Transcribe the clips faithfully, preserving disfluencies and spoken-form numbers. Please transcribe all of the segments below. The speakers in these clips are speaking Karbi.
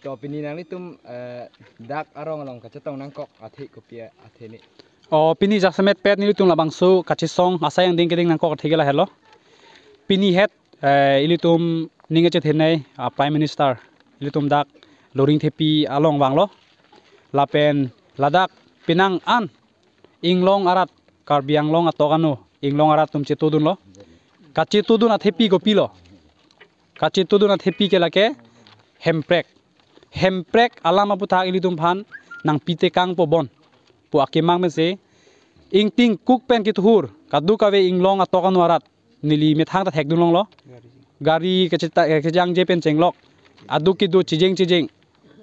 To pini nanglitum, eh, dak arong along kachetong nangkok athe kopi athe ni? O pini jasemet pet nelitum labangso kachesong asai angdeng kedeng nangkok athe ke lahelo. Pini het, eh, ilitum ning kachethenei, ah, Prime Minister ilitum dak Loringthepi along vanglo. Lapen ladak penang an inglong arat, Karbi Anglong atok ano inglong arat atum chetodunlo. Kachetodun athepi kopilo? Kachetodun athepi ke lake hemprek. Hemprek alam aputhak ilitum aphan nangpitekangpo bon pu akemang pensi ingting kuk pen kithur kadokave inglong atok ano arat neli methang ta thekdunlonglo. Gari kacheta-, kachejangje pen chenglok. Aduk kedo chejeng chejeng.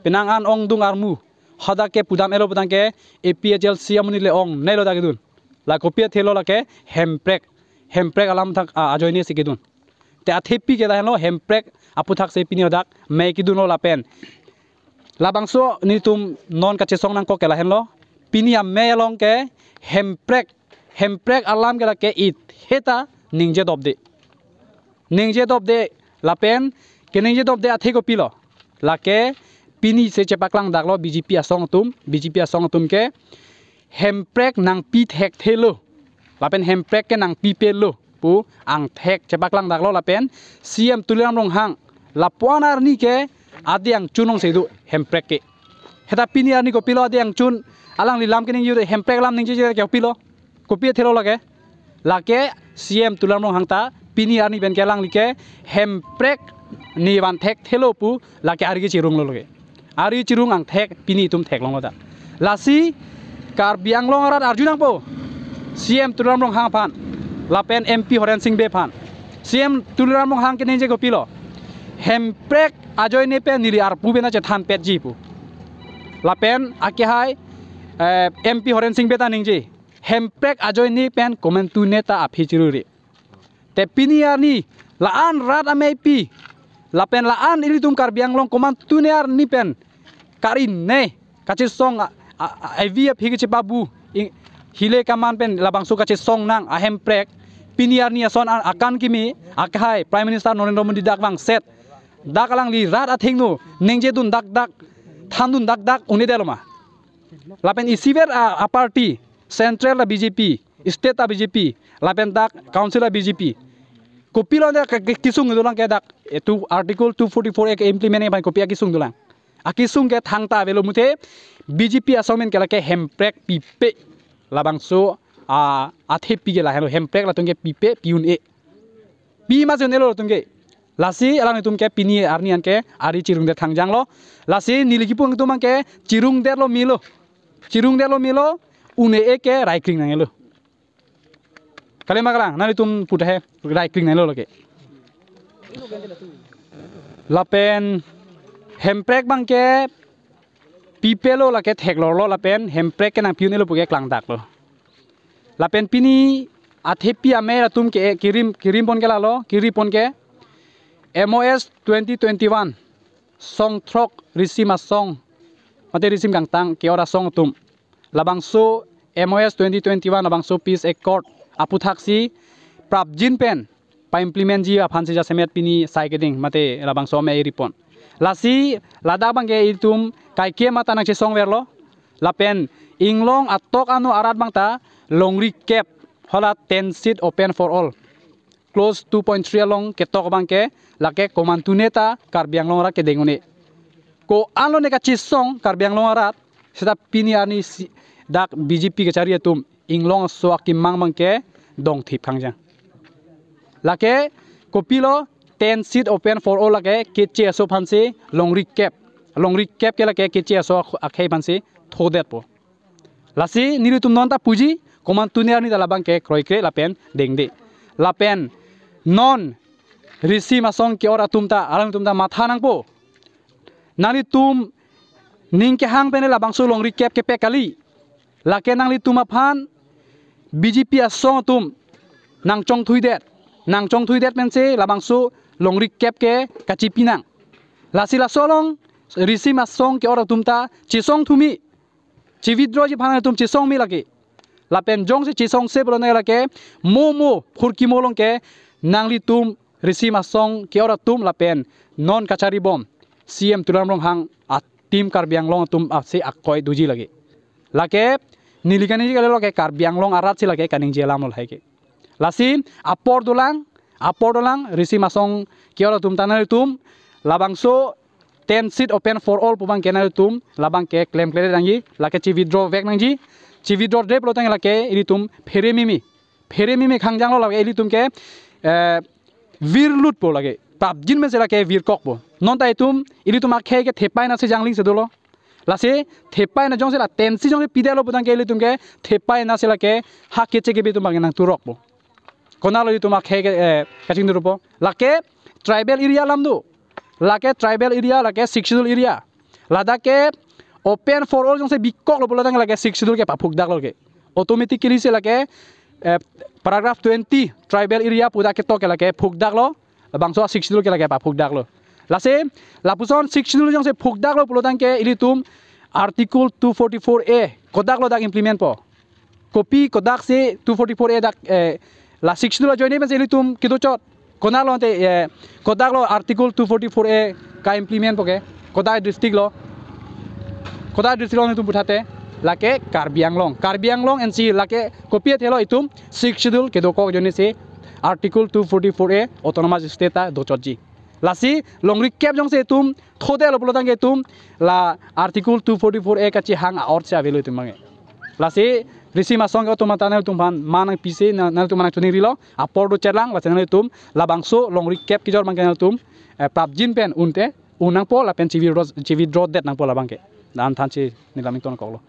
Penang an ongdung armu. Hadak ke pudam-etlo putangke A P H L C amonit le ongneilo dak kedun. La kopi athelo lake hemprek. Hemprek alam thak, ah, ajoine si kedun. Te athepi ke lahenlo hemprek aputhak si pini hadak mei kedunlo lapen labangso nelitum non kachesong nangkok ke lahenlo. Pini amei along ke hemprek, hemprek alam ke lake it heta ningje dopde. Ningje dopde lapen keningje dopde athe kopilo? Lake pini si chepaklangdaklo B J P asong atum, B J P asong atum ke hemprek nangpi thekthelo. Lapen hemprek ke nangpipelo pu angthek chepaklangdaklo lapen C M Tuliram Ronghang lapuan arni ke adeng chunong sedu hemprek ke. Heta pini arni kopilo adeng chun alangli lam keningje hemprek lam ningjeje ke kopilo? Kopi athelo lake? Lake C M Tuliram Ronghang ta pini arni pen ke alangli ke hemprek ne van thekthelo pu lake ari kechirunglo lake. Ari chirung angthek pini itum theklonglo ta. Lasi Karbi Anglong arat arjunangpo C M Tuliram Ronghang aphan lapen M P Horen Sing Bey aphan. C M Tuliram Ronghang keningje kopilo? Hemprek ajoine pen neli arpu bena chethanpetji pu. Lapen akehai, eh, M P Horen Sing Bey ta ningje hemprek ajoine pen komantu neta aphi chiruri. Te pini arni la-an rat ameipi lapen la-an ilitum Karbi Anglong komantu ne arni pen karine kachesong a, a, a, avi aphi kechepabu i, hile kaman pen labangso kachesong nang ahemprek pini arni ason a, akan kimi akhai Prime Minister Narendra Modi dak vangset dak alangli rat athengno ningjedun dakdak thandun dakdak un-edetlo ma? Lapen isiver a, a party, central ta B J P, state ta B J P, lapen dak council ta B J P. Kopilo dak ke, ke, kesung dolang ke dak, eh, tu article two forty-four A ke implement aphan kopi akesung dolang? Akesung ke thangta avelo muthe B J P asong amen ke lake hemprek pipe. Labangso a, athepi ke lahenlo hemprek latum ke pipe pi un-e. Pi ma si un-elo latum ke. Lasi alanglitum ke pini arni an ke ari chirungdet khangjanglo. Lasi neli kipu angtum an ke chirungdetlo melo. Chirungdetlo melo, un-e ke raikring nanglo. Kali ma kalang, nanglitum pu ta he raikring nanglo lake. Lapen hemprek abang ke pipelo lake theklorlo lapen hemprek ke nangpi un-elo pu ke klangdaklo. Lapen pini athepi amei atum ke kirim, kirimpon ke lalo, kiripon ke M O S twenty twenty-one, song throk risim asong, mate risim kangtang ke-ot asong atum. Labangso M O S twenty twenty-one, labangso Peace Accord aputhaksi prapjin pen pa-implement ji aphansi jasemet pini sai keding mate labangso amei ripon. Lasi ladak abang ke itum kaike mata nangchesongverlo. Lapen inglong atok ano arat abang ta longri kep, hala ten seat open for all, clause two point three along ketok abang ke lake komantu neta Karbi Anglong arat kedeng un-e. Ko-anlo ne kachesong Karbi Anglong arat, seta pini arni si dak B J P kachari atum inglong aso akemang abang ke dongthip khangjang. Lake kopilo ten seat open for all lake keche aso aphansi longri kep. Longri kep ke lake keche aso ak-, akhei aphansi thodetpo. Lasi nelitum non ta puji, komantu ne arni ta labang ke kroikre lapen dengde. Lapen non risim asong ke-ot atum ta, alangtum ta matha nangpo. Nanglitum ning kehang pen labangso longri kep kepe kali. Lake nanglitum aphan B J P asong atum nangchongthuidet. Nangchongthuidet pensi labangso longri kep ke kachipi nang. Lasi laso along risim asong ke-ot atum ta chesong thumi. Chi-withdraw ji aphan atum chesong me lake. Lapen jongsi chesongse pulo ne lake mo mo phurkimo along ke nanglitum Risi Masong ke-or atum lapen non kachari bom C M Tuliram Ronghang a-team Karbi Anglong atum asi akoi doji lake. Lake neli kaningje kalilo ke Karbi Anglong arat si lake kaningje alam lo lahai ke. Lasi apor dolang, apor dolang, Risi Masong ke-or atum ta nanglitum labangso ten seat open for all pu abang ke nanglitum labang ke klemkledet nangji, lake chi-withdraw vek nangji. Chi-withdraw det pulo tangte lake ilitum phere mimi, phere mimi khangjang lo, lake ilitum ke, eh, virlut po lake. Prapjin pensi lake virkokpo. Non ta itum, ilitum akhei ke thepai na si jangling si dolo. Lasi thepai na jongsi la ten seat jongsi pidetlo putangte ilitum ke thepai na si lake ha keche kebi atum abang nangturokpo. Konatlo itum akhei ke, eh, kachingthurpo. Lake tribal area alam do. Lake tribal area, lake Sixth Schedule area. Ladak ke open for all jongsi bikoklo pulo tangte lake Sixth Schedule ke paphukdaklo ke. Automatically si lake, eh, paragraph twenty tribal area pu dak ketok ke lake phukdaklo. Labangso Sixth Schedule ke lake paphukdaklo. Lasi lapuson Sixth Schedule jongsi phukdaklo pulo tangte ilitum Article two forty-four A kodaklo dak implement po. Kopi kodaksi two forty-four A dak, eh, la Sixth Schedule ajoine pensi ilitum kedochot. Konatlo ante, eh, kodaklo Article two forty-four A ka-implement po ke. Kodak district lo. Kodak district lo itum puthate lake Karbi Anglong. Karbi Anglong N C lake kopi athelo itum Sixth Schedule kedokok ajoine si Article two forty-four A autonomous state ta dochotji. Lasi longri kep jongsi itum thodetlo pulo tangte itum la Article two forty-four A kachehang a-ort si avelo itum abang ke. Lasi Risi Masong ke-or atum ta nanglitum aphan ma nangpisi na, nanglitum ma nangchiningrilo, apor dochetlang, lasi nanglitum labangso longri kep kejor abang ke nanglitum, eh, prapjin pen unte un nangpo lapen chi-withdraw, chi-withdraw det nangpo labang ke. Dan thansi neli lam ingtonkoklo.